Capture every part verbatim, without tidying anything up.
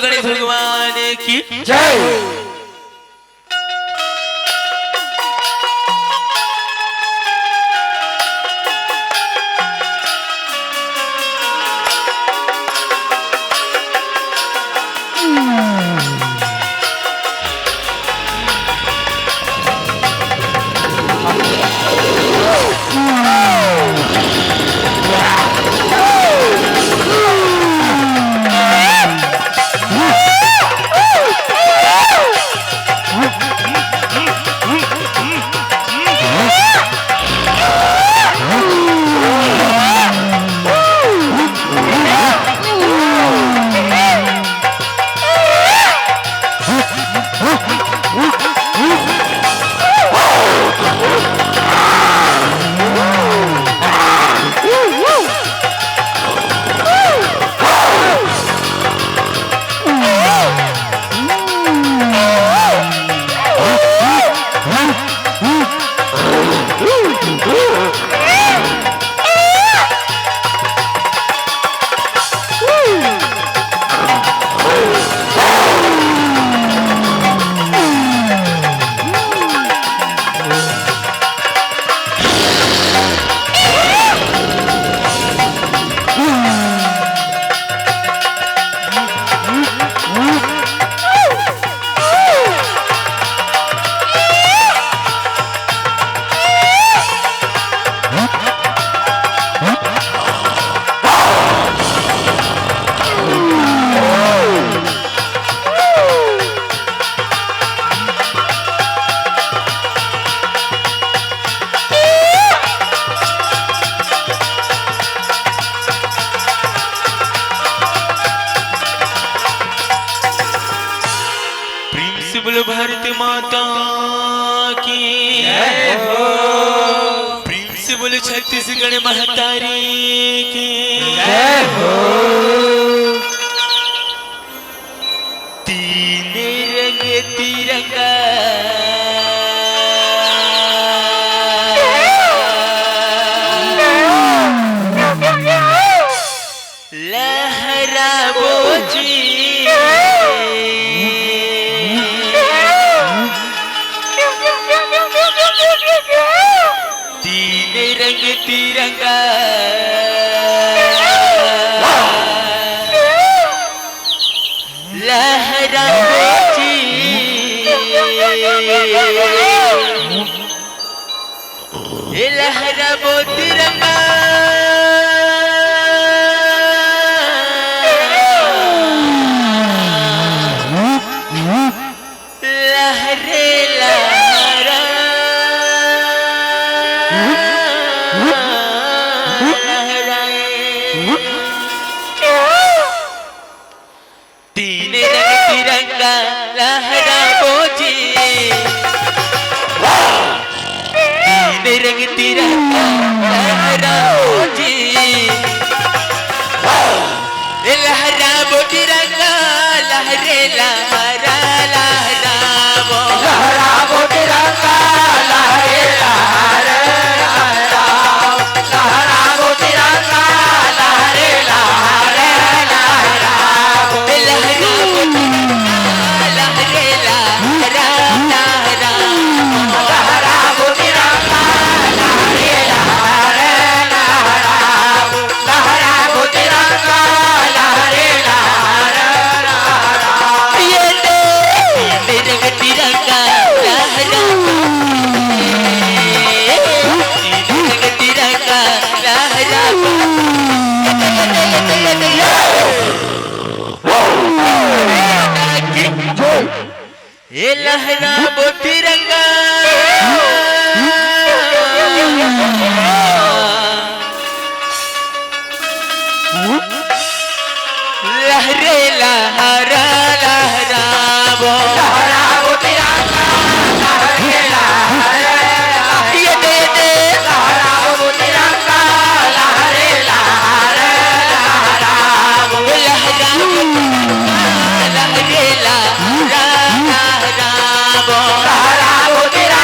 गणेश भगवान की जय। प्रेम से बोलो भारत माता की जय हो। प्रेम से बोलो छत्तीसगढ़ महतारी की जय हो। तीन रंग तिरंगा लहराबो जी। तीन रंग तिरंगा लहराबो जी। ए लहराबो तिरंगा लहरे लहरा लहराए। तीन रंग तिरंगा लहराबो जी। तीन रंग तिरंगा लहराबो जी। ए लहराबो तिरंगा लहरे लहरा लहराबो। लहराबो तिरंगा लहरे लहरा लहराओ। लहराबो तिरंगा लहरे लहरा लहराओ। ए लहराबो तिरंगा लहरे लहरा लहराओ। लहराबो तिरंगा लहरे लहरा लहराओ। लहराबो तिरंगा लहरे लहरा लहराओ। ये दे, ये दे रंग तिरंगा लहराबो। ये दे रंग तिरंगा लहराबो। ये लहराबो तिरंगा लहरे लहरा लहराबो। लहराबो तिरंगा लहरे लहरा। ये दे दे। लहराबो तिरंगा लहरे लहरा लहराबो। लहराबो तिरंगा लहरे लहरा लहराबो। लहराबो तिरंगा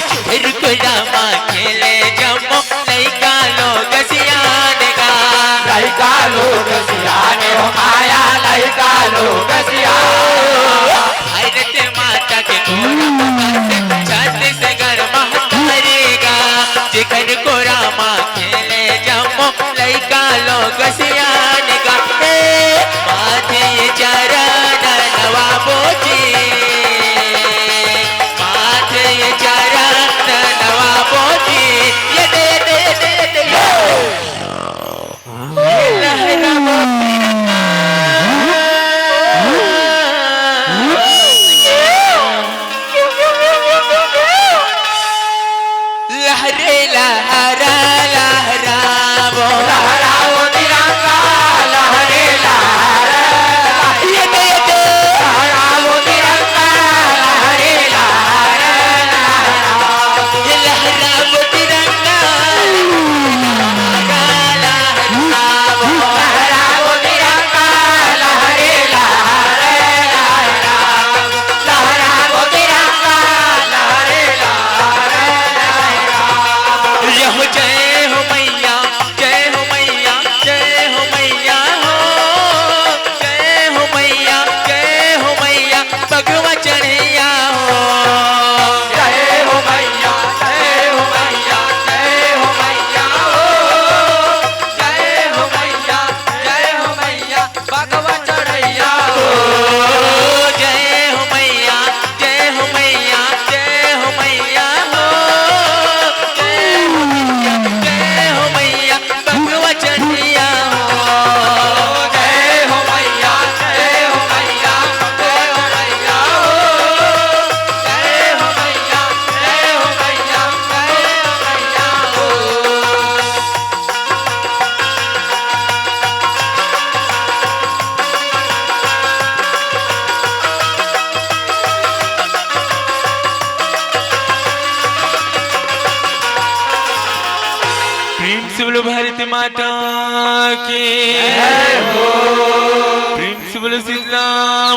चिखर कोरा मा खेले जम्मो लइका लोग सियान गा। लइका लोग सियान हो माया, लइका लोग सियान। भारत माता के कोरा मा छत्तीसगढ़ महतारी गा। चिखर कोरा मा खेले जम्मो लइका लोग सियान गा। ए, माथे चरण नवाबो जी, माथे चरण नवाबो जी। ये दे, दे, दे, दे, ये लहराबो तिरंगा। लहरे लहरा लहराबो। लहराबो तिरंगा, लहरे लहरा। ये दे, ये दे। लहराबो तिरंगा, लहरे लहरा। ये लहराबो तिरंगा, लहराबो तिरंगा, लहरे लहरा। लहराबो तिरंगा, लहरे लहरा। जय हो, जय हो मैया, जय हो मैया, जय हो मैया हो। जय हो मैया, जय हो मैया, बघवा चढ़ैया हो। जय हो मैया, जय हो मैया, जय हो मैया हो। जय हो मैया, जय हो मैया, बघवा चढ़ैया हो। जय हो मैया, जय हो मैया, जय हो मैया हो। जय हो मैया, जय हो मैया, बघवा चढ़ैया हो। जय हो मैया, जय हो मैया, जय हो मैया हो। जय हो मैया, जय हो मैया, जय हो मैया हो। प्रेम से बोलो भारत माता की। प्रेम से बोलो शीतला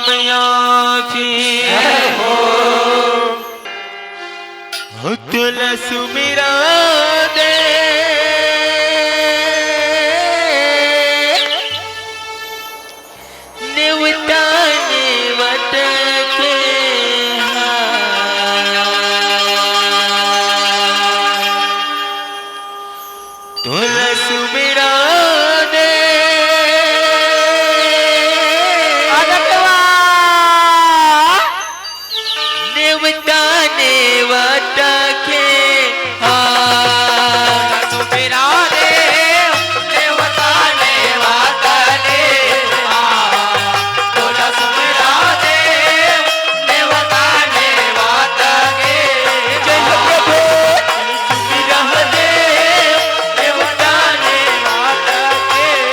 मैया की। हो तोला सुमिरा दे, नेवता नेवत के हा। तोला सुमिरा दे। अरे वाह। नेवता नेवत के हा। सुमिरा दे, नेवता नेवत के हा। तोला सुमिरा दे, नेवता नेवत के। जय हो प्रभु। सुमिरा दे, नेवता नेवत के।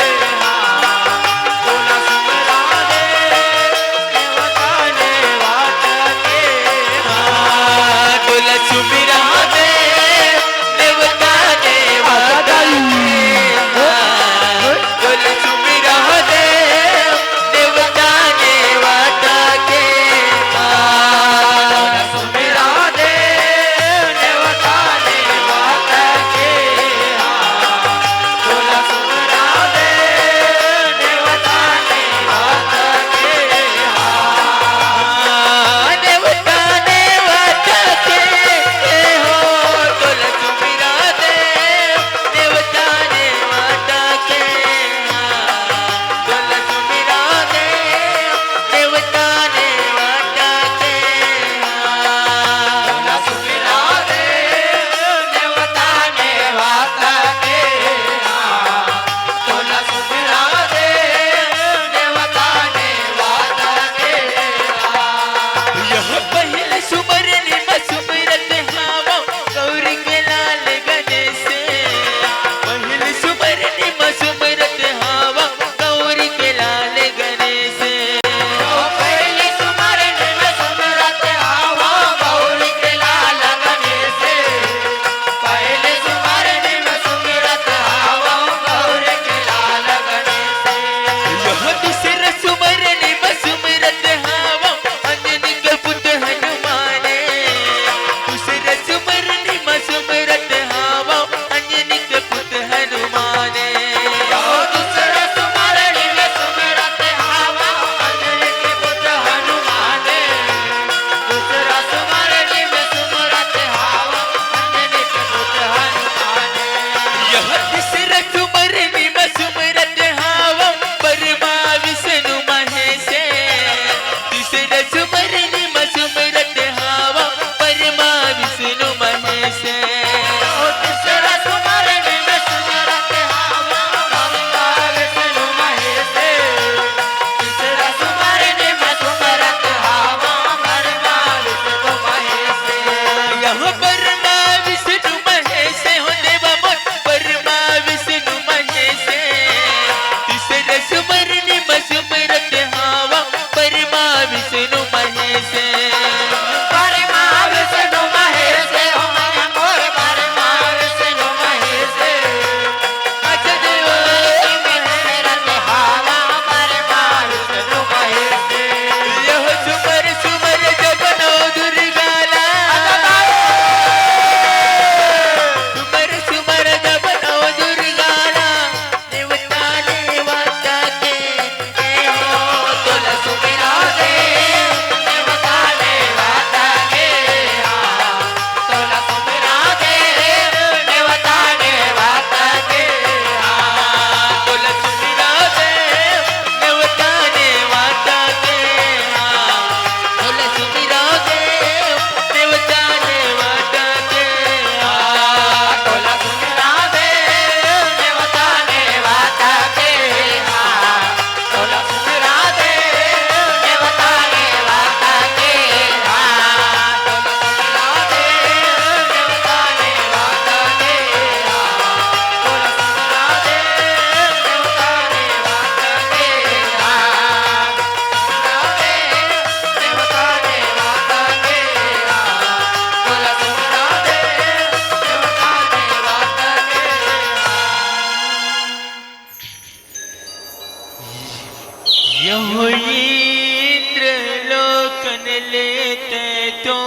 हो इंद्र लोकन ले तैं तो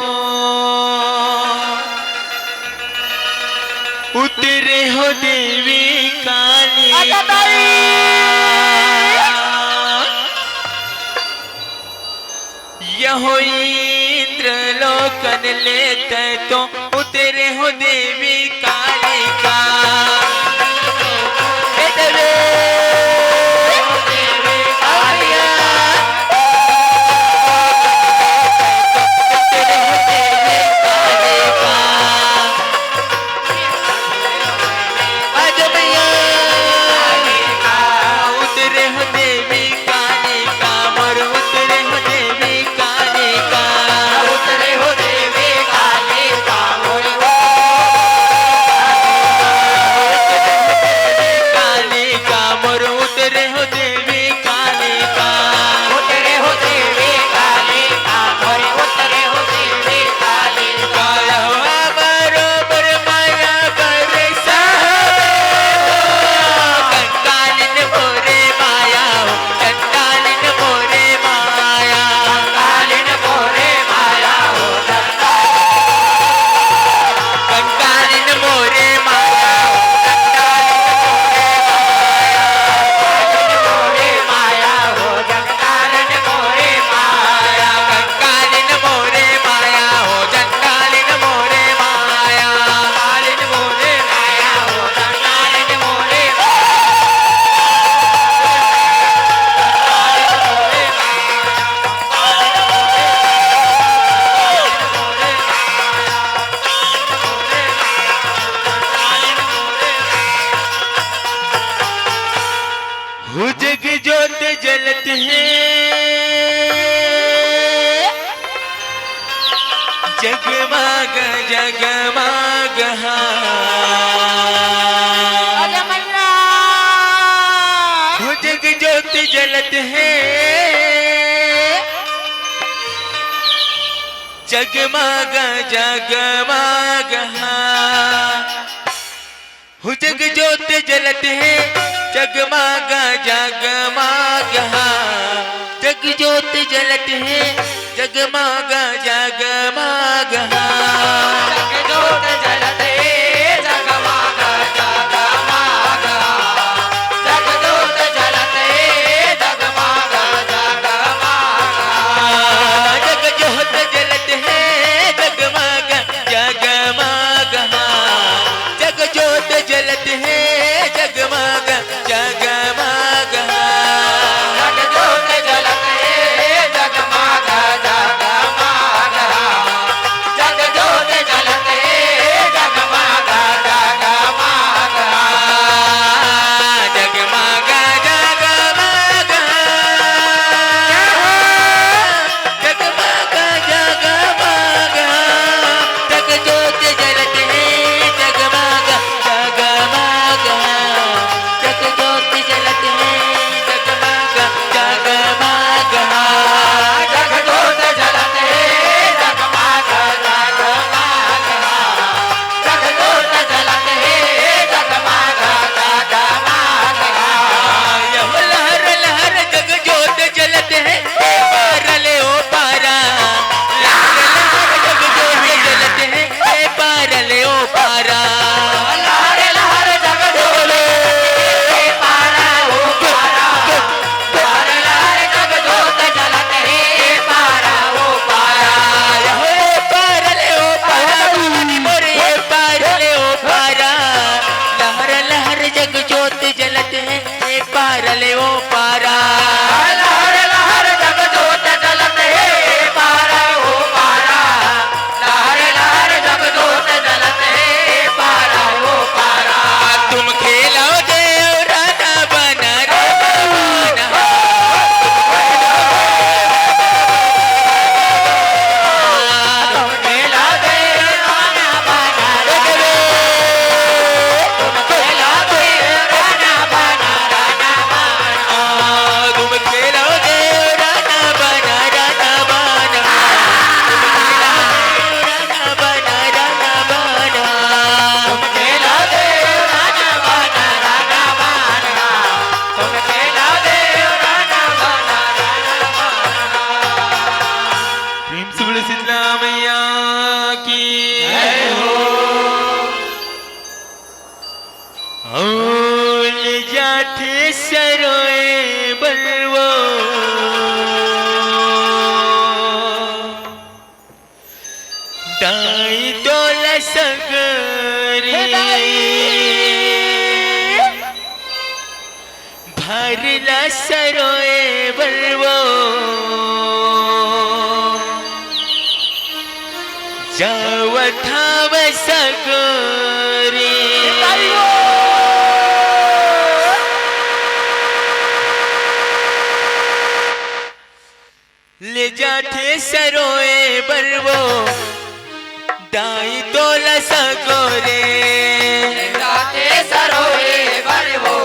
उतरे हो देवी कालिका। यहो इंद्र लोकन ले तैं तो उतरे हो देवी कालिका। हे देवी। उतरे हो देवी कालिका। आजा मैया। उतरे हो देवी कालिका, मोर उतरे हो देवी कालिका। उतरे हो देवी कालिका, मोर उतरे हो देवी कालिका, मोर उतरे हो देवी कालिका। उतरे हो देवी कालिका, मोर उतरे हो देवी कालिका। काया हो बरोबर माया बरसा। कंकालिन मोरे माया हो, कंकालिन मोरे माया। कंकालिन मोरे माया हो, कंकालिन मोरे माया हो, कंकालिन मोरे माया। कंकालिन मोरे माया हो, कंकालिन मोरे माया। कंकालिन मोरे माया हो, कंकालिन मोरे माया। कंकालिन मोरे माया हो, कंकालिन मोरे माया। हो जग जोत जलत हे, जगमग जगमग हा। आजा मैया। हो जग जोत जलत हे, जगमग जगमग हा। हो जग जोत जलत हे, जगमग जगमग हा। जग जोत जलत हे, जगमग जगमग हा। जग जोत जलत हे, जगमग जगमग हा। जग जोत जलत हे, जगमग जगमग हा। जग जोत जलत हे, जगमग जगमग हा। जग जोत जलत हे, जगमग जगमग हा। जग जोत जलत हे, जगमग जगमग जाथे सरोए बलवो, दाई तोला सगरे। हे दाई। भरला सरोए बलवो, जावत हव सगरे। हे दाई ओ। ले जाथे सरोए बलवो, दाई तोला सगोरे। ले जाथे सरोए बलवो,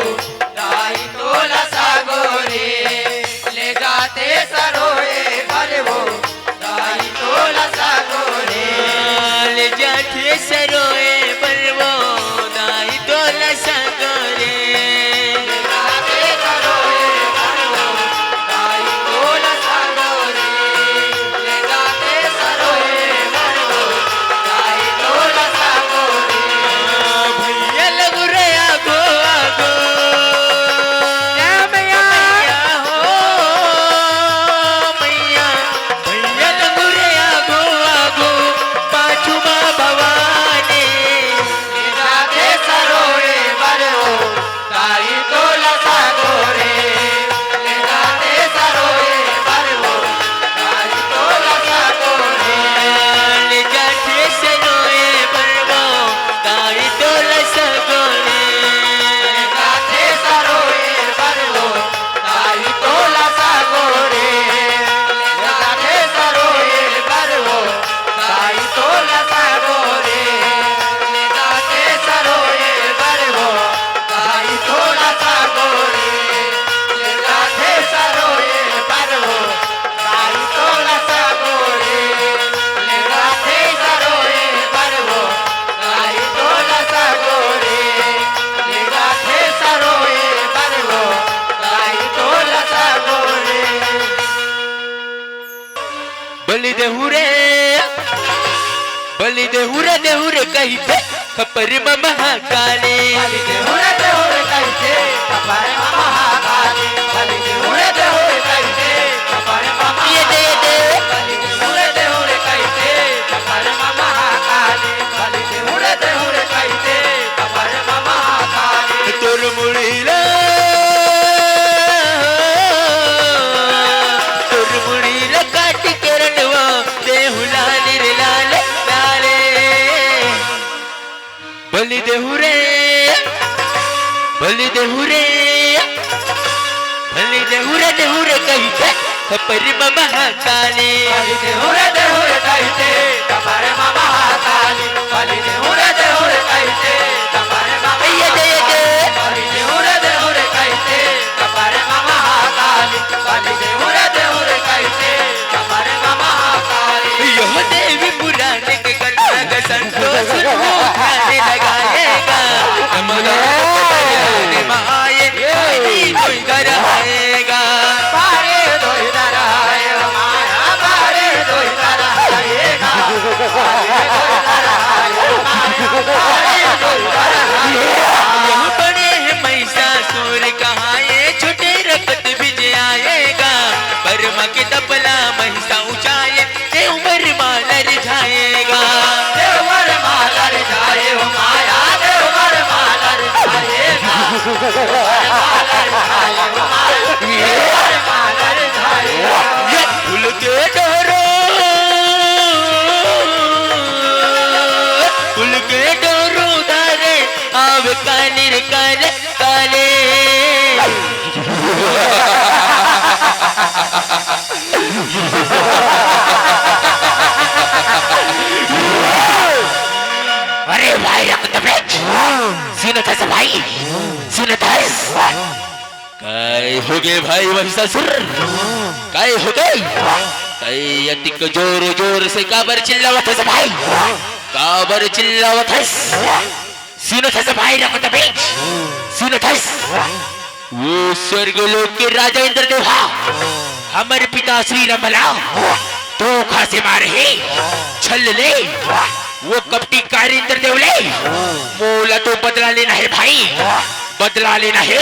दाई तोला सगोरे। ले जाथे सरोए बलवो, दाई तोला सगोरे। ले जाथे सरोए बलवो, दाई तोला सगोरे। भैया लगू रे आगो आगो। जय मैया। भैया हो मैया, भैया लगू रे आगो आगो, पाछू मा भवानी। ले जाथे सरोए बलवो, दाई तोला सगोरे। ले जाथे सरोए बलवो, दाई तोला सगोरे। ले जाथे सरोए बलवो, दाई तोला सगोरे। ले जाथे सरोए बलवो, दाई तोला सगोरे। ले जाथे सरोए बलवो, दाई तोला सगोरे। ले जाथे सरोए बलवो, दाई तोला सगोरे। ले जाथे सरोए बलवो, दाई तोला सगोरे। ले जाथे सरोए बलवो, दाई तोला सगोरे। ले जाथे सरोए बलवो, दाई तोला सगोरे। बलि देहू रे, बलि देहू रे, देहू रे कहिथे, खपर म महाकाली। बलि देहू रे, देहू रे कहिथे, खपर म महाकाली। बलि देहू रे, देहू रे कहिथे, खपर म ये दे, ये दे। महाकाली। बलि देहू रे, देहू रे कहिथे, खपर म महाकाली। बलि देहू रे, देहू रे कहिथे, खपर म महाकाली। तोर मुड़ी ला, तोर मुड़ी ला काटी के रंडवा, देहू लाले रे लाले, लाले। बलि देहू रे, बलि देहू रे, बलि देहू रे, देहू रे कहिथे, खपर म महाकाली। बलि देहू रे, देहू रे कहिथे, खपर म महाकाली। बलि देहू रे, देहू रे कहिथे, खपर म ये दे, ये दे। बलि देहू रे, देहू रे कहिथे, खपर म महाकाली। बलि देहू रे, देहू रे कहिथे, खपर म महाकाली। यह देवी पुराण के कथा का संतोष को ध्यान लगाएगा। नमो नारायण माये, ये। कोई कोई कराएगा। पारे दोई दराए माया, पारे दोई दराएगा। पारे दोई दराए माया, पारे दोई दराएगा। यह बड़े हैं महिषासुर कहाँ, ये छोटे रक्त बीज आएगा। बर्मा के तपला महिषा ऊंचाए, देवर मालर जाएगा। देवर मालर जाए हो माया, देवर मालर जाएगा। देवर मालर जाए हो माया, देवर मालर जाएगा। ये फूल के डोरो, फूल के डोरो धारे, आवे कानी रे काले, काले। अरे भाई रक्त बीज, सुनत हस भाई, सुनत हस। काय हो गे भाई महिषासुर? काय हो गे? काय अतिक जोर जोर से काबर चिल्लावत हस भाई? काबर चिल्लावत हस? सुनत हस भाई रक्त बीज, सुनत हस? वो स्वर्ग लोक के राजा इंद्रदेव हा हमर पिता श्री राम ला धोखा से मारे हे, छल ले। वो कपटी कार इंद्रदेव ले, मोला तो बदला लेना है भाई। बदला लेना हे।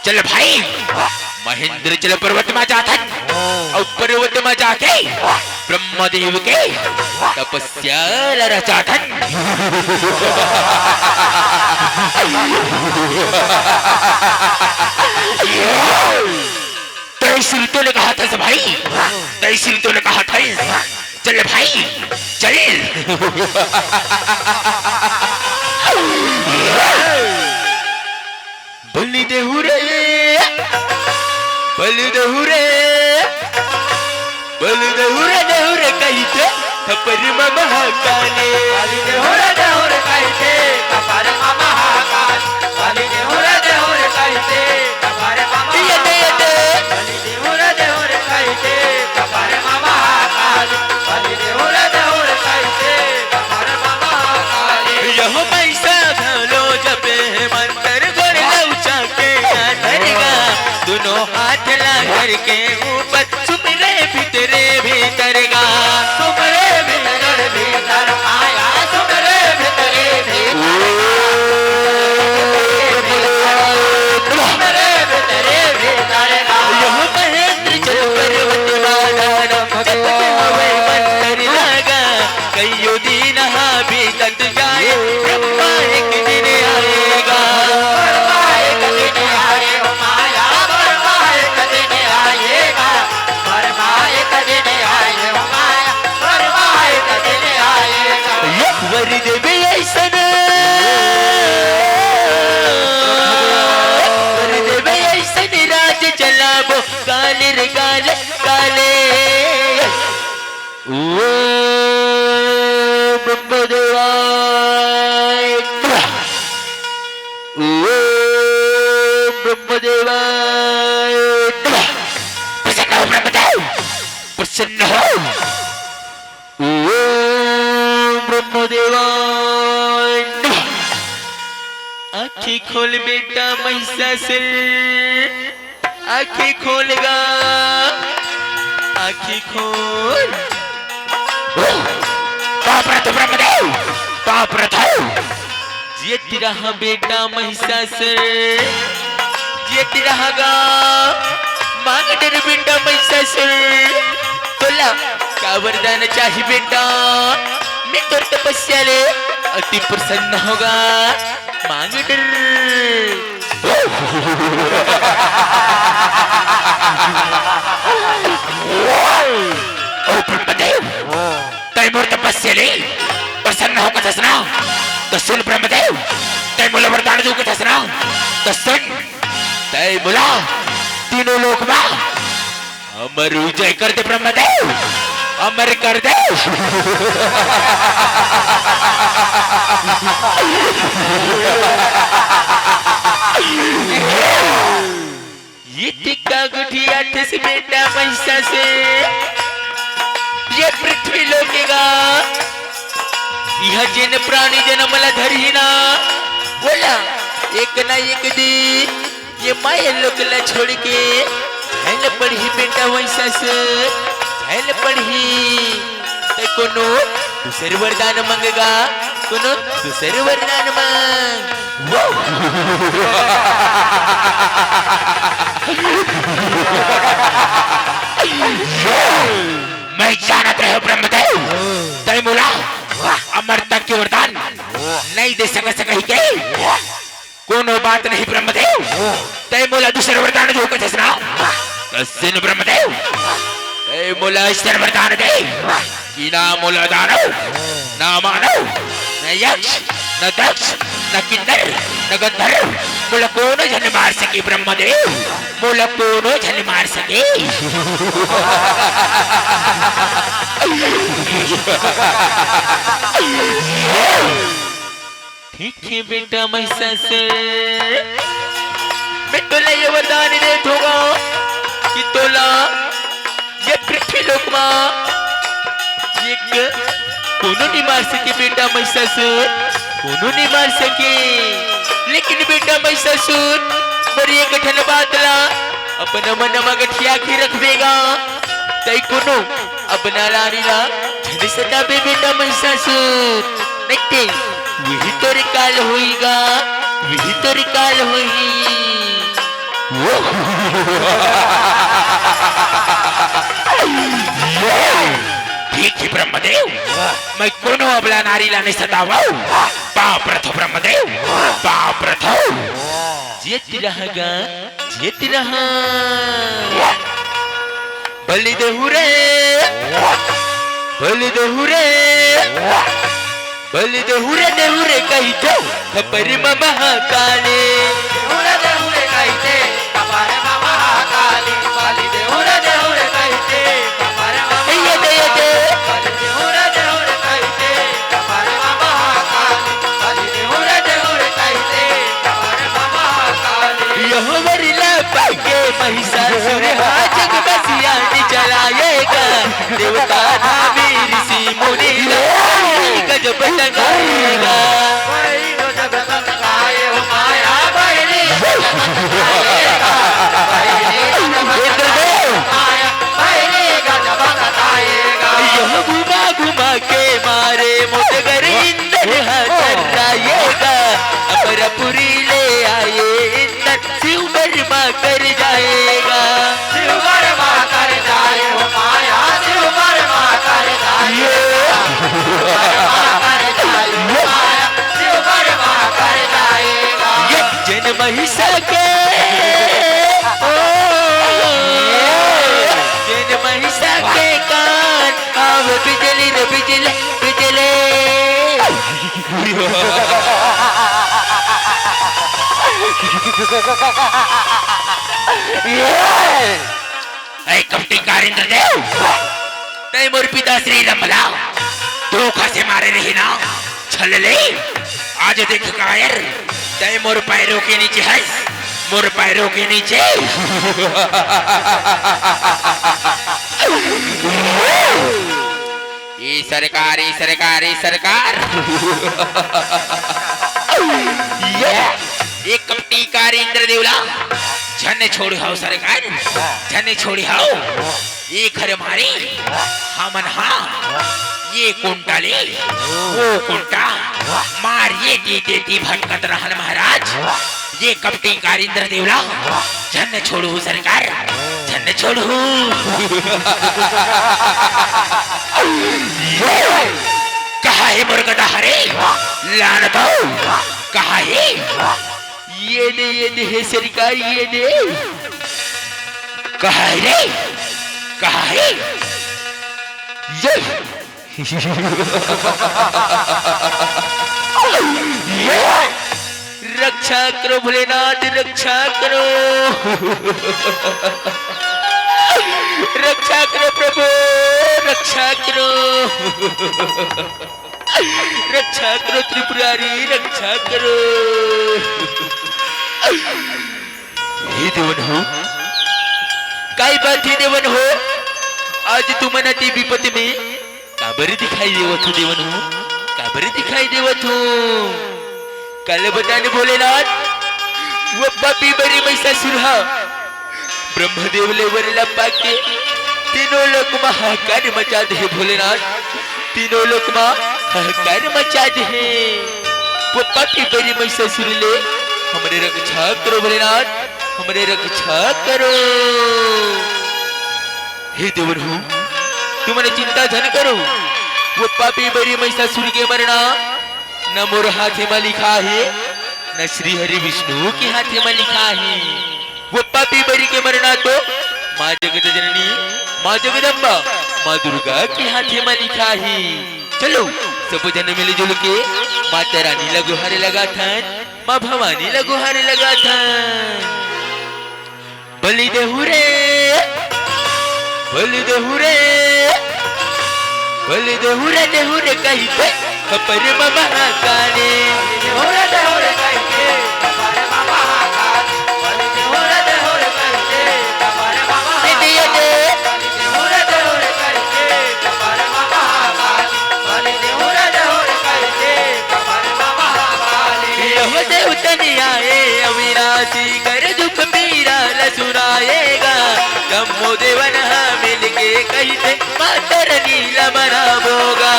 चल भाई, महेंद्र चल पर्वत मा जाथन, अउ पर्वत मा जाके ब्रह्मदेव के तपस्या ला रचाथन। तय सिरतो ने कहा था भाई, तय सिरतो ने कहा था। चल भाई, चल। बलि देहु रे, बलि देहु रे, बलि देहु रे, देहु रे कहिथे, थपरी म महाकाली। बलि देहु रे, देहु रे कहिथे, थपरी म महाकाली। बलि देहु रे, देहु रे कहिथे, थपरी म महाकाली। ये दे, ये दे। बलि देहु रे, देहु रे कहिथे, थपरी म महाकाली। बलि देहु रे, देहु रे कहिथे, थपरी म महाकाली। यहू मइसा घलो जपे मंतर गोड़ लउचा के आधर गा, दुनों हाथ ला करके ऊपर सुमरे भीतरे भीतर गा। सुमरे भीतर भीतर आया, सुमरे भीतरे भीतर गा। सुमरे भीतरे भीतर गा। यहू महेंद्र चल पर्वत बांधन, जपत हवय मंतर लागा, कइयो दिन हा बीतत जाए, ब्रह्मा एक दिन आएगा। ब्रह्मा एक दिन आए हो माया, ब्रह्मा एक दिन आएगा। ब्रह्मा एक दिन आए हो माया, ब्रह्मा एक दिन आएगा। वर देबे अइसन, वर देबे अइसन राज चलाबो, काले रे काले, काले। ओम ब्रह्मदेवाय नमः। ओम ब्रह्मदेवाय नमः। प्रसन्न हो ब्रह्मदेव, प्रसन्न हो। ओम ब्रह्मदेवाय नमः। आँखी खोल बेटा महिषासुर, आँखी खोल गा, आँखी खोल। पाप रथ ब्रह्मदेव, पाप रथ। जियत रहा बेटा महिषासुर, जियत रहा गा। मांग डर बेटा महिषासुर, तोला का वरदान चाही बेटा? मैं तोर तपस्या ले अति प्रसन्न होगा। मांग डर। ओ ब्रह्मदेव, तै मोर तपस्या ले प्रसन्न हो कथस ना, त सुन ब्रह्मदेव, तै मोला वरदान दू कथस ना, त सुन, तै मोला तीनों लोक मा अमर विजय कर दे ब्रह्मदेव, अमर कर दे। ये तिक्का गुठियाथस बेटा महिषासुर, ये पृथ्वी लोक गा, इहाँ जेन प्राणी जनम ला धरही ना, ओला एक ना एक दिन ये माया लोक ला छोड़ के झेल पड़ही बेटा महिषासुर, झेल पड़ही। तै कोनो दूसर वरदान मंगगा, कोनो दूसर वरदान मंग। मैं जानत रहे ब्रह्मदेव, तै मोला अमरता के वरदान नहीं दे सका सका ही के। कोनो बात नहीं ब्रह्मदेव, तै मोला दूसर वरदान दे कथस ना। त सुन ब्रह्मदेव, तै मोला अइसन वरदान दे कि ना मोला दानव, ना मानव, ना यक्ष, ना दक्ष, ना किन्नर, ना गंधर्व, मोला कोनो झन मार सके ब्रह्मदेव, मोला कोनो झन मार सके। ठीक हे बेटा महिषासुर, मैं तोला ये वरदान देत हों गा कि तोला ये पृथ्वी लोक मा एक कोनो नहीं मार सके बेटा महिषासुर, कोनो नहीं मार सके। लेकिन बेटा महिषासुर, मोर एक ठन बात ला अपन मन मा गठिया के रखबे गा, तै कोनो अपना रानी ला झन सताबे बेटा महिषासुर, नहीं ते वही तोर काल होई गा। भीतर काल होही। ठीक हे ब्रह्मदेव, मैं कोनो अबला नारी ला नइ सतावंव। पाँव परथंव ब्रह्मदेव, पाँव परथंव। जेती रह गा, जेती रह। बलि देहु रे, बलि देहु रे, बलि देहु रे, देहु रे कहिथे, खपरी म महाकाली। देहु रे, देहु रे कहिथे, खपरी म महाकाली। बलि देहु रे, देहु रे कहिथे, खपरी म ये दे, ये दे। महाकाली। बलि देहु रे, देहु रे कहिथे, खपरी म महाकाली। बलि देहु रे, देहु रे कहिथे, खपरी म महाकाली। यह वरला पाके महिषासुर हा जग में सियानी चलाएगा। देवता धामी ऋषि मुनि ला गजब टंगाएगा। इंद्रदेव। यह घुमा घुमा के मारे मोटगर इंद्र हा चर्राएगा। अमरपुरी ले आए इंद्र शिव वर्मा कर जाएगा। शिव वर्मा कर जाए हो माया, शिव वर्मा कर जाए। ये। शिव वर्मा कर जाए हो माया, शिव वर्मा कर जाएगा। ये जन महिषा के, ओ, जन महिषा के कान, आव बिजली रे बिजली, बिजली। ए कपटी कारिंद्र देव, तैं मोर पिता श्री राम ला धोखा से मारे रहे ना, छल ले। आज देख कायर, तैं मोर पैरों के नीचे हस, मोर पैरों के नीचे। ए सरकार, ए सरकार, ए सरकार। ये, ए कपटी कारिंद्र देव ला, झन छोड़हू सरकार, झन छोड़हू। ए घर मारे, हमन हा, ए कुंटा ले, ओ कुंटा, मार ये दे दे दी भटकत रहन महाराज। ये कपटी कारिंद्र देव ला झन छोड़हू सरकार, झन छोड़हू। कहाँ हे मोर गदा हरे? लानत हो। कहाँ हे? ये दे, ये दे हे सरकार, ये दे। कहाँ हे रे? कहाँ हे? ये रक्षा करो भोलेनाथ, रक्षा करो। रक्षा करो प्रभु, रक्षा करो। रक्षा करो त्रिपुरारी, रक्षा करो। हे देवन हो, काई बात हे देवन हो, आज तुमन अति विपत में काबर दिखाई देवत हो देवन हो, काबर दिखाई देवत हो? काल बतान भोलेनाथ, वो पापी बरी महिषासुर हा ब्रह्मदेव ले वर ला पाके तीनों लोक म हाहाकार मचा दे हे भोलेनाथ, तीनों लोक म हाहाकार मचा दे हे। वो पापी बरी महिषासुर ले हमरे रक्षा करो भोलेनाथ, हमरे रक्षा करो। हे देवर हो, तुमन चिंता झन करो, वो पापी बरी महिषासुर के मरना न मोर हाथे म लिखा हे, न श्री हरि विष्णु के हाथे म लिखा हे। वो पापी बरी के मरना तो माँ जगत जननी, माँ जगदम्बा, माँ दुर्गा के हाथे म लिखा हे। चलो, सब जन मिलजुल के माता रानी ला गुहार लगाथन, माँ भवानी ला गुहार लगाथन। बलि देहु रे, बलि देहु रे, बलि देहु रे, देहु रे कहिके, खपर म महाकाली। देहु रे, देहु रे कहिके, खपर म महाकाली। बलि देहु रे, देहु रे कहिके, खपर म महाकाली। ये दे, ये दे। बलि देहु रे, देहु रे कहिके, खपर म महाकाली। बलि देहु रे, देहु रे कहिके, खपर म महाकाली। यह देवतन आए अविनाशी कर दुख पीरा ल सुनाएगा। कम्मो देवन ह मिलके कहिथे, मातर नीलम ना भोगा।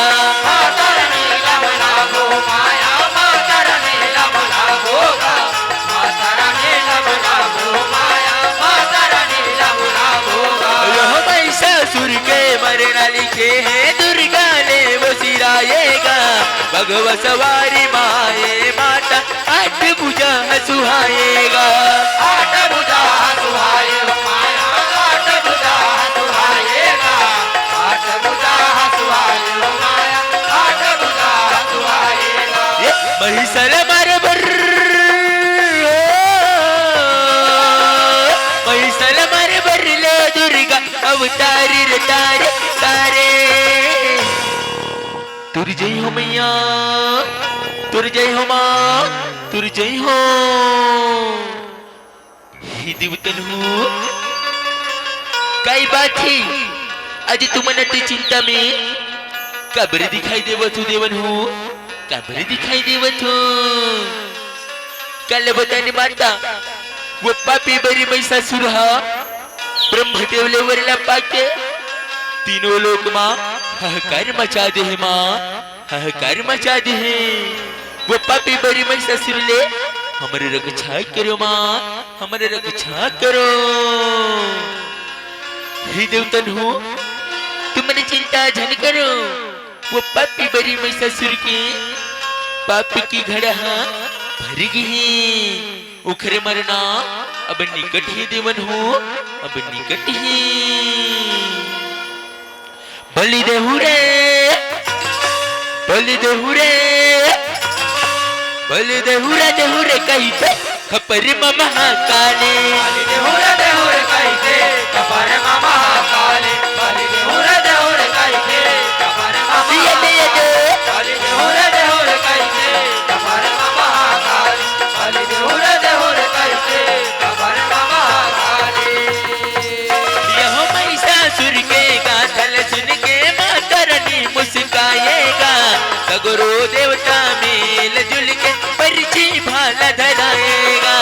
मातर नीलम ना भो माया, मातर नीलम ना भोगा। ए हे दुर्गा ले वो सिराएगा, भगवा सवारी माए माता, आठ भुजा ह सुहाएगा। आठ भुजा ह सुहाए हो माया, आठ भुजा ह सुहाएगा। आठ भुजा ह सुहाए हो माया, आठ भुजा ह सुहाएगा। ए महिषल मारे बर, महिषल मारे बर ले दुर्गा अवतारी रे तारे, तारे। तुर जय हो मैया, तुर जय हो माँ, तुर जय हो। हे देवतन हो, काई बात हे? आज तुमन अति चिंता में काबर दिखाई देवत हो देवन हो? काबर दिखाई देवत हो? काल बतानी माता, वो पापी बरी महिषासुर हा ब्रह्मदेव ले वर ला पाके तीनों लोक मा हाहाकार मचा दे हे माँ, हाहाकार मचा दे हे। वो पापी बरी महिषासुर ले हमर रक्षा करो माँ, हमर रक्षा करो। हे देवतन हो, तुमन चिंता झन करो। वो पापी बरी महिषासुर के पाप की घड़ा हा भर गे हे। ओखरे मरना अब निकट हे देवन हो, अब निकट हे। बलि देहु रे, बलि देहु रे, बलि देहु रे, देहु रे कहिथे खपर म महाकाली। बलि देहु रे, देहु रे कहिथे खपर म महाकाली। बलि देहु रे, देहु रे कहिथे खपर म महाकाली। ये दे, ये दे। बलि देहु रे, देहु रे कहिथे खपर म महाकाली। बलि देहु रे, देहु रे कहिथे खपर म महाकाली। यहो महिषासुर के गाथा ल सुन के माता रानी मुस्काएगा। सगरो देवता मिल जुल के परछी भाला धराएगा।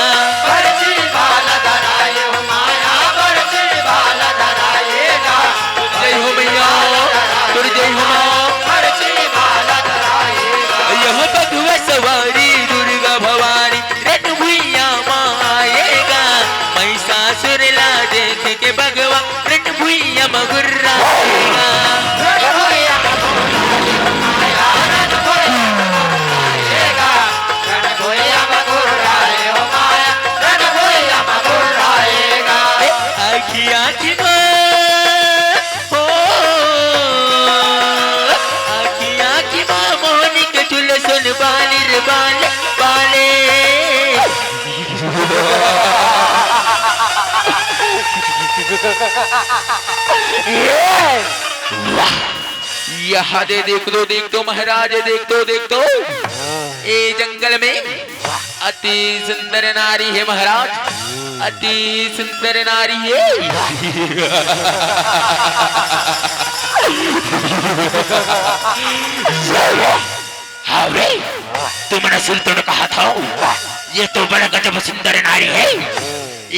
परछी भाला धराए हो माया, परछी भाला धराएगा। जय हो मैया, तोर जय हो माँ। परछी भाला धराएगा। यहो बघवा सवारी दुर्गा भवानी रण भुइयां म आएगा। महिषासुर ला देख के बघवा रण भुइयां म गुर्राएगा। रण भुइयां म गुर्राएगा, रण भुइयां म गुर्राए हो माया, रण भुइयां म गुर्राएगा। ए, आखी आखी म हो, आखी आखी म मोहनी के झुलसुन बाली रे बाले, बाले। वाह! यहाँ दे देख दो, देख दो महाराज, देख दो, देख दो। ए जंगल में अति सुंदर नारी हे महाराज, अति सुंदर नारी हे। हवे, तुमन असुर तो न कहा था, ये तो बड़ा गजब सुंदर नारी हे।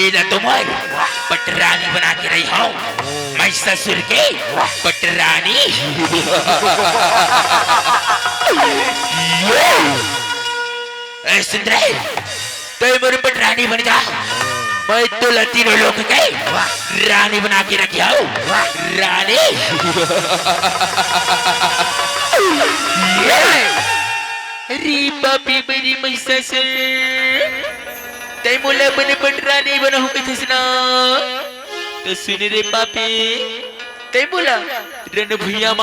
एला तो मैं पटरानी बना के रही हूँ, महिषासुर के पटरानी। ए सुंदर, तैं मोर पटरानी बन जा, मैं तोला तीनों लोक के रानी बना के रखे हूँ। रानी। अरे पापी बरी महिषासुर, तैं मोला अपन पटरानी बनाहूं कहिथस ना, त सुन रे पापी, तैं मोला रण भुइयां म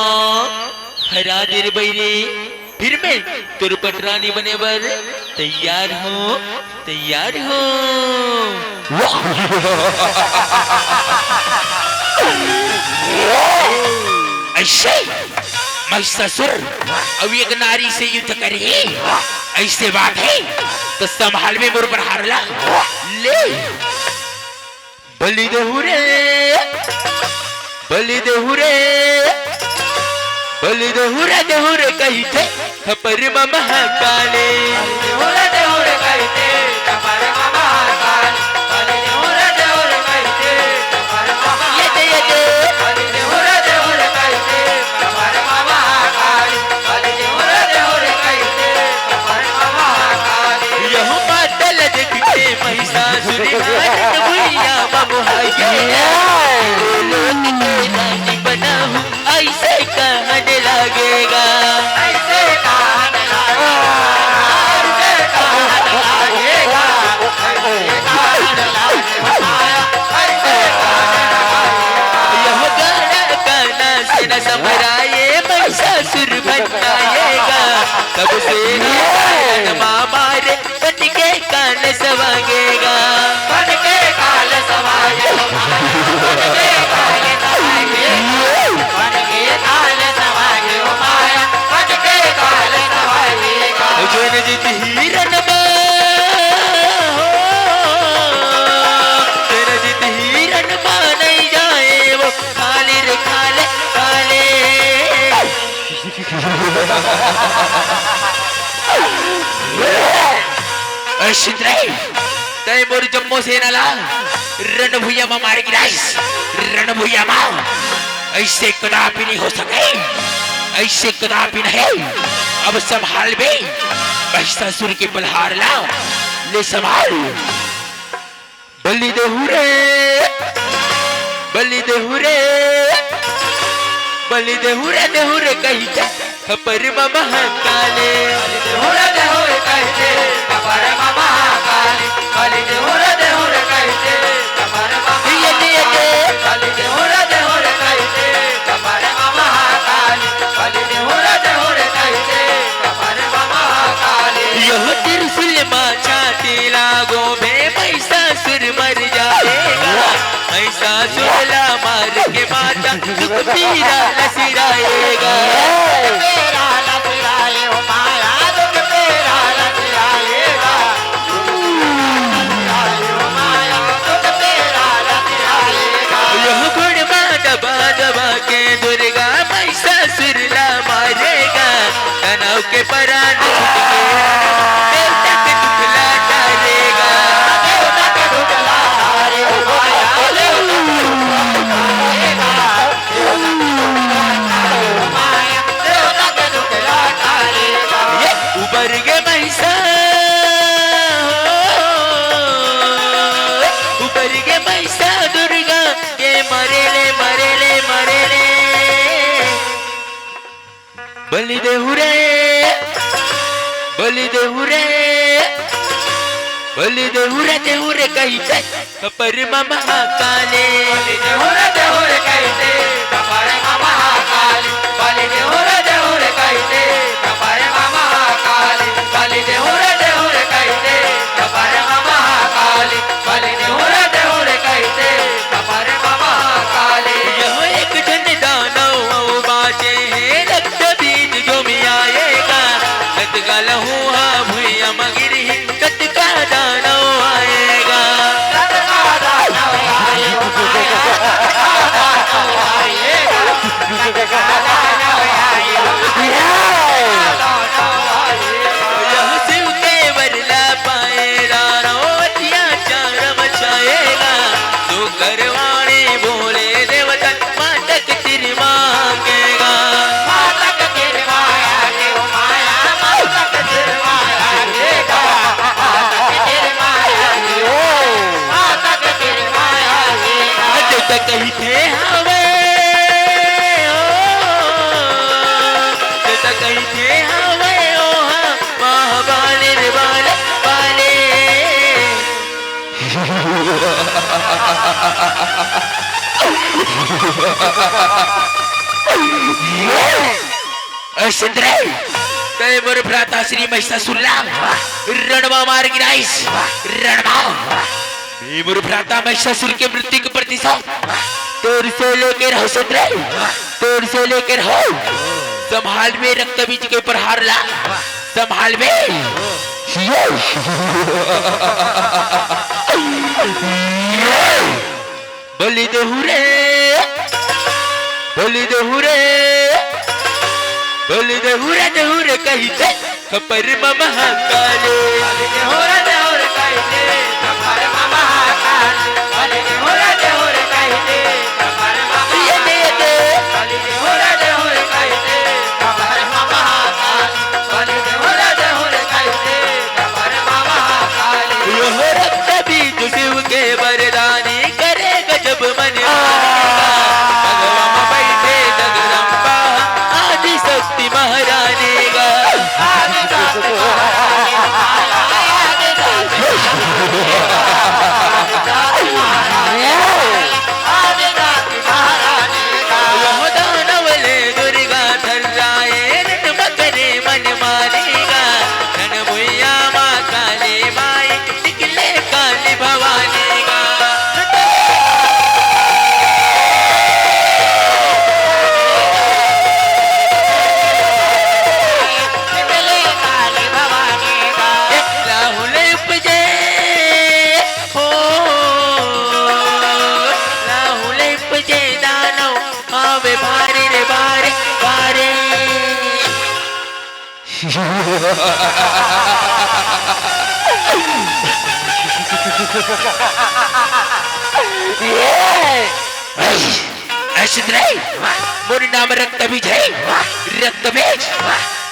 हरा दे रे बइरी, फिर मैं तोर पटरानी बने बर तैयार हूँ, तैयार हूँ। अइसे महिषासुर अउ एक नारी से युद्ध करही, अइसे बात हे, त संभाल में मोर प्रहार ला। ले। बलि देहु रे, बलि देहु रे, बलि देहु रे, देहु रे कहिथे खपर म महाकाली। बलि देहु रे, देहु रे कहिथे खपर म महाकाली। बलि देहु रे, देहु रे कहिथे खपर म महाकाली। ये दे, ये दे। बलि देहु रे, देहु रे कहिथे खपर म महाकाली। बलि देहु रे, देहु रे कहिथे खपर म महाकाली। यहू माता ल देख के महिषासुर नाचत भुइयां म मोहागे। लोक के रानी बनाहूं अइसे तमरा ये महिषासुर भंडाएगा, सबसे ही कालन मामा रे बन के काल सवागेगा। बन के काल सवागे, बन के काल सवागे, बन के काल सवागे, ओ माया, बन के काल सवागेगा। जन जीत हिरन बा, हो, जन जीत हिरन बा नहीं जाए वो खाली रे खाले, खाले। ए सिंदरई, तैं मोर जम्मो सेना ला रणभुइया म मार गिराइस, रणभुइया म। अइसे कदापि नहीं हो सके, अइसे कदापि नहीं। अब संभालबे, महिषासुर के प्रहार ला, ले संभाल। बलि देहु रे, बलि देहु रे, बलि देहु रे, देहु रे कहिथे खपर म महाकाली। बलि देहु रे, देहु रे कहिथे खपर म महाकाली। बलि देहु रे, देहु रे कहिथे खपर म ये दे, ये दे। महाकाली। बलि देहु रे, देहु रे कहिथे खपर म महाकाली। बलि देहु रे, देहु रे कहिथे खपर म महाकाली। यह त्रिशूल मा छाती लागो बे, महिषासुर मर जाएगा। महिषासुर ला मार के माता दुख पीरा ला सिराएगा। पीरा ला सिराए ओ माया, दुख पीरा ला सिराएगा। यह घुड़मा दबा दबा के दुर्गा महिषासुर ला मारेगा। दानव के परान छूट के देवता के दुख ला टारेगा। ये उबर गे महिषा, उबर गे महिषा दुर्गा के मरे ले, मरे ले, मरे ले। बलि देहु रे, बलि देहु रे, बलि देहु रे, देहु रे कहिथे खपर म महाकाली। बलि देहु रे, देहु रे कहिथे खपर म महाकाली। बलि देहु रे, देहु रे कहिथे खपर म महाकाली। बलि देहु रे, देहु रे कहिथे खपर म महाकाली। बलि देहु रे, देहु रे कहिथे खपर म महाकाली। यह एक झन दानव अउ बाँचे हे, रक्त बीज जो मियाएगा। तत्काल हुआ भुइयाँ म गिरही, तत्काल दानव आएगा। तत्काल दानव आएगा। यह शिव के वर ला पाए, दानव अत्याचार मचाएगा। जो करवाने बोले देवता, मातक तिर मांगेगा। मातक तिर माया के ओ माया, मातक तिर माया के गा। मातक तिर माया के ओ, मातक तिर माया के गा। जो तक कहिथे हवे, ओ, जो तक कहिथे हवे, ओ हा, महाबाले रे बाले, बाले। ए सिंदरई, तैं मोर भ्राता श्री महिषासुर ला रण म मार गिराइस, रण म। ए मोर भ्राता महिषासुर के मृत्यु के प्रतिशोध तोर से लेके रहो सिंदरई, तोर से लेके रहो। संभालबे रक्त बीज के प्रहार ला, संभालबे। बलि देहु रे, बलि देहु रे, बलि देहु रे, देहु रे कहिथे खपर म महाकाली। बलि देहु रे, देहु रे कहिथे खपर म महाकाली। बलि देहु रे, देहु रे कहिथे खपर म ये दे, ये दे। महाकाली। यह रक्त बीज शिव के वरदानी, करे गजब मन मानी। गगवा म बैठे जगदम्बा, आदि शक्ति महारानी गा। ए, ए, सुन रे, मोर नाम रक्तबीज हे, रक्तबीज।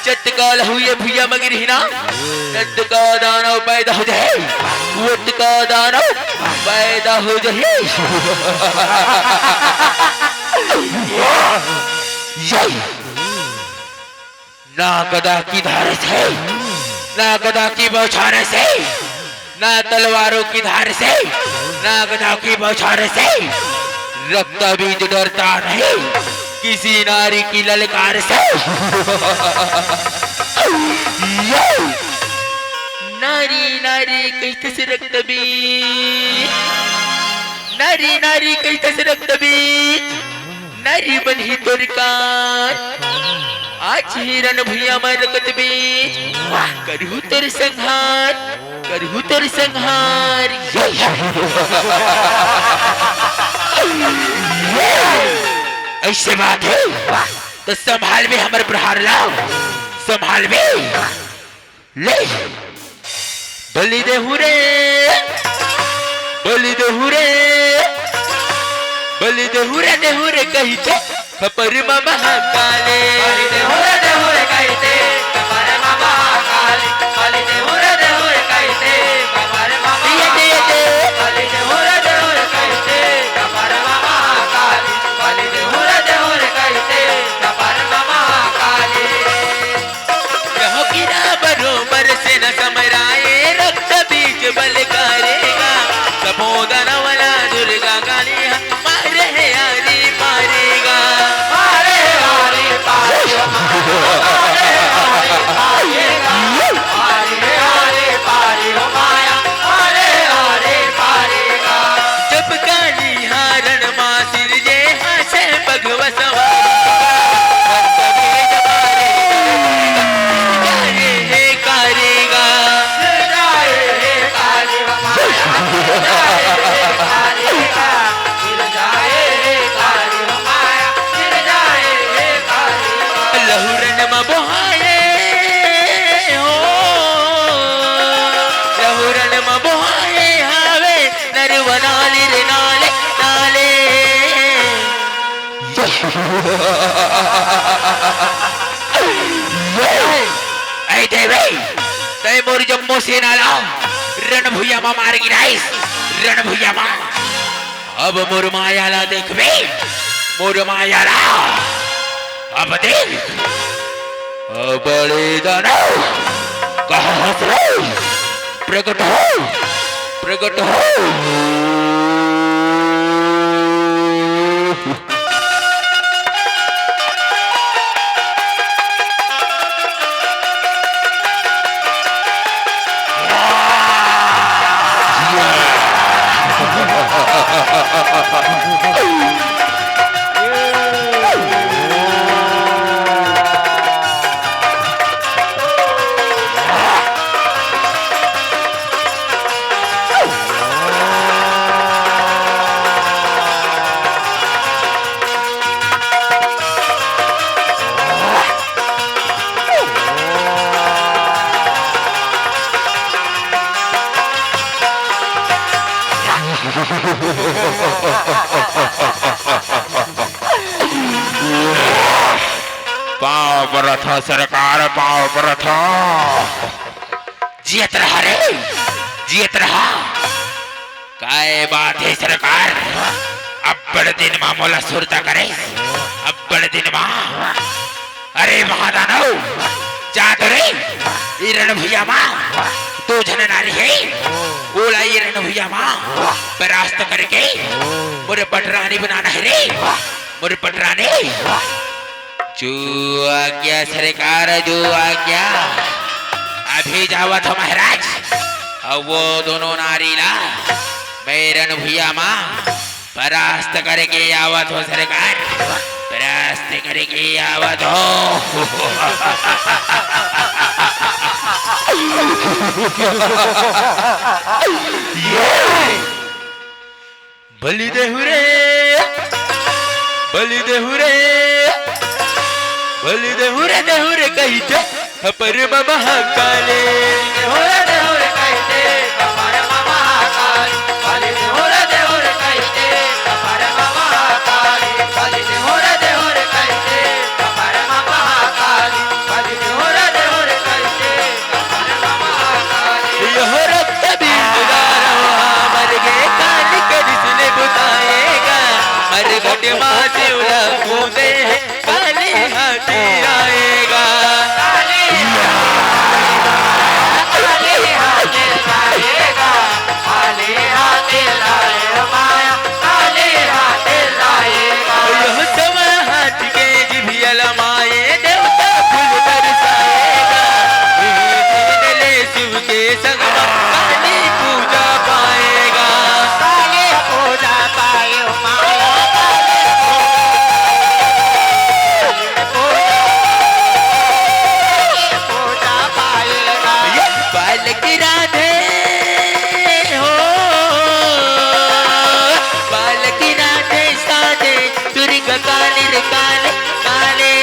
जतका लहू ये भुइयां म गिरही ना, ततका दानव पैदा हो जाही, ओतका दानव पैदा हो जाही। ये ना गदा की धार से, ना गदा की बौछार से, ना तलवारों की धार से, ना गदा की बौछार से, रक्तबीज डरता नहीं किसी नारी की ललकार से। ये नारी, नारी कहिथे से रक्तबीज, नारी, नारी कहिथे से रक्तबीज। नारी बनही तोर कार, आज ही रन भुइयां म रक्तबीज, करहूं तोर संहार, करहूं तोर संहार। अइसे बात हे, त संभालबे हमर प्रहार ला, संभालबे। ले, बलि देहू रे, बलि देहू रे, बलि देहू रे, देहू रे कहिथे खपर म महाकाली। बलि देहू रे, देहू रे कहिथे खपर म महाकाली। बलि देहू रे, देहू रे कहिथे खपर म ये दे, ये दे। महाकाली। बलि देहू रे, देहू रे कहिथे खपर म महाकाली। बलि देहू रे, देहू रे कहिथे खपर म महाकाली। यहो गिरा बरोबर से न समराए, रक्तबीज बल करेगा। सबो दानव ला दुर्गा काली ह मारे हे यारी पारेगा। मारे हे यारी पारेगा। मारे हे यारी पारेगा। मारे हे यारी पारेगा। मारे हे यारी पारेगा। जब काली ह रण मा सिरजे, हाथे भगवा सवारी। रक्तबीज मारे, जाए हे कारेगा। जाए हे कारेगा। जाए हे कारेगा। जाए हे कारेगा। लहू रन म बोहाए हो, लहू रन म बोहाए हावे। नरवा नाली रे नाले, नाले। ऐ देवी, तैं मोर जम्मो सेना ला रण भुइयां म मार गिराइस, रण भुइयां म। अब मोर माया ला देखबे, मोर माया ला। अब देख, बड़े दानव, कहाँ हस रे? प्रकट हो, प्रकट हो। पाँव परत हँव सरकार, पाँव परत हँव। जियत रहा रे, जियत रहा। काय बात हे सरकार, अब्बड़ दिन मा मोला सुरता करे, अब्बड़ दिन मा। अरे महादानव, जा तो रे, ए रण भुइयां मा दू झन नारी हे, ओला ए रण भुइयां मा परास्त करके मोर पटरानी बनाना हे रे, मोर पटरानी। जो आज्ञा सरकार, जो आज्ञा। अभी जावत हँव महाराज, अउ ओ दूनों नारी ला मैं रण भुइयां मा परास्त करके आवत हँव सरकार, परास्त करके आवत हँव। बलि देहू रे, बलि देहू रे। बलि देहु रे देहु रे कहिथे, खपर म महाकाली। देहु रे देहु रे कहिथे, खपर म महाकाली। बलि देहु रे देहु रे कहिथे, खपर म महाकाली। बलि देहु रे देहु रे कहिथे, खपर म महाकाली। बलि देहु रे देहु रे कहिथे, खपर म महाकाली। यह रक्त बिंदु द्वारा मर गे काली के रिस ले बुताए गा। मर घट मा शिव ला कूदे हे काली हाथी आएगा। काली हाथी आएगा, काली हाथी आएगा, काली हाथी आएगा, माया काली हाथी आएगा। यह समय हाथी के जिभिया लमाए, देवता फूल बरसाएगा। धीरे धीरे ले शिव के संग मा काली पूजा पाएगा। काली पूजा पाए, माया काली पूजा पाएगा। ये बालक राधे हो, बालक राधे साधे दुर्गा काली रे काली, काली।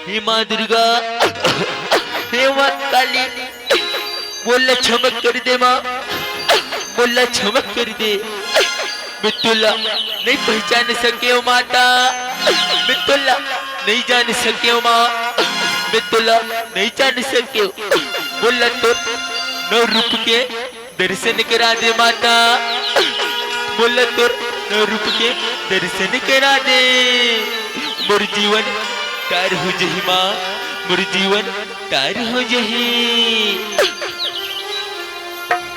हे माँ दुर्गा, हे माँ काली, मोला क्षमा कर दे माँ, मोला क्षमा कर दे। मैं तोला नहीं पहचान सकेंव माता, मैं तोला नहीं जान सकेंव माँ, मैं तोला नहीं जान सकेंव। मोला तोर नौ रूप के दर्शन करा दे माता, मोला तोर नौ रूप के दर्शन करा दे। मोर जीवन तार हो जही माँ, मोर जीवन तार हो जही।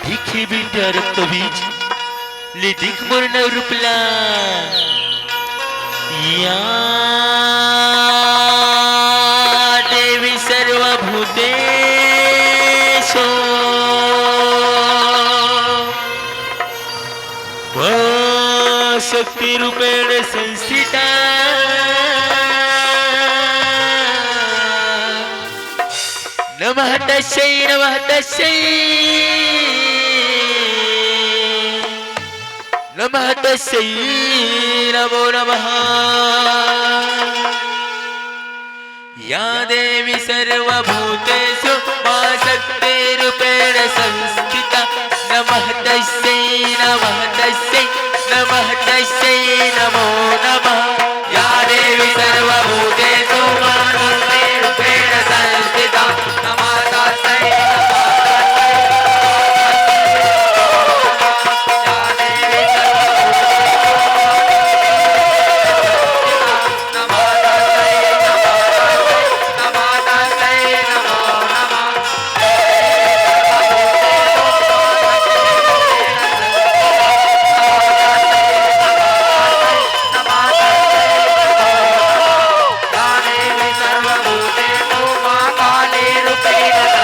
दिखे बेटा रक्त बीज, ले दिख मोर नौ रूप ला। या देवी सर्वभूतेषु मा शक्ति रूपेण संस्थिता। नमः तस्यै, नमः तस्यै, नमः तस्यै, नमो नमः। या देवी सर्वभूतेषु मा शक्तिरूपेण संस्थिता। नमः तस्यै, नमः तस्यै, नमः तस्यै, नमो नमः। या देवी सर्वभूतेषु मा शक्तिरूपेण संस्थिता। नमः तस्यै, नमः तस्यै, नमो नमः। या देवी सर्वभूतेषु मा शक्तिरूपेण संस्थिता।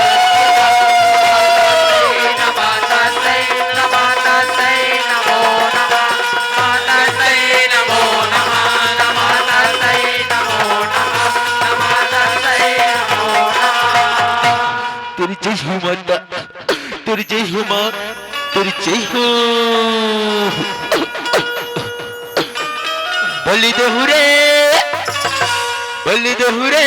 तोर जय हो माता, तोर जय हो माँ, तोर जय हो। बलि देहु रे, बलि देहु रे,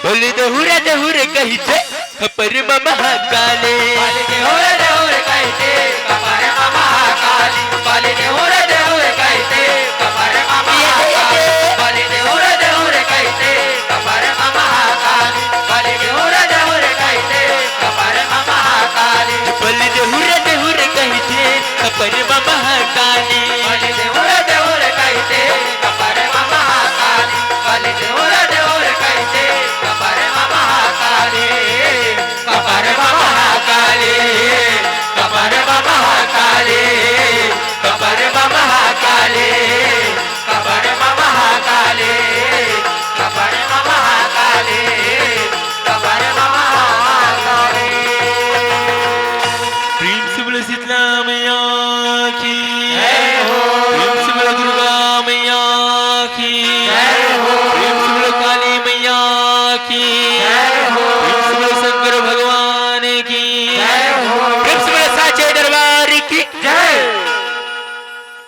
बलि देहु रे, देहु रे कहिथे। खपर म महाकाली। बलि देहु रे देहु रे कहिथे, खपर म महाकाली। बलि देहु रे देहु रे कहिथे, खपर म महाकाली। बलि देहु रे देहु रे कहिथे, खपर म महाकाली। बलि देहु रे देहु रे कहिथे, खपर म महाकाली। बलि देहु रे देहु रे कहिथे, खपर म महाकाली। बलि देहु रे देहु रे कहिथे, खपर म महाकाली। बलि देहु रे देहु रे कहिथे, खपर म महाकाली। खपर म महाकाली, खपर म महाकाली, खपर म महाकाली, खपर म महाकाली, खपर म महाकाली, खपर म महाकाली। प्रेम से बोलो शीतला मैया की। जय हो। प्रेम से बोलो दुर्गा मैया की। जय हो। प्रेम से बोलो काली मैया की। जय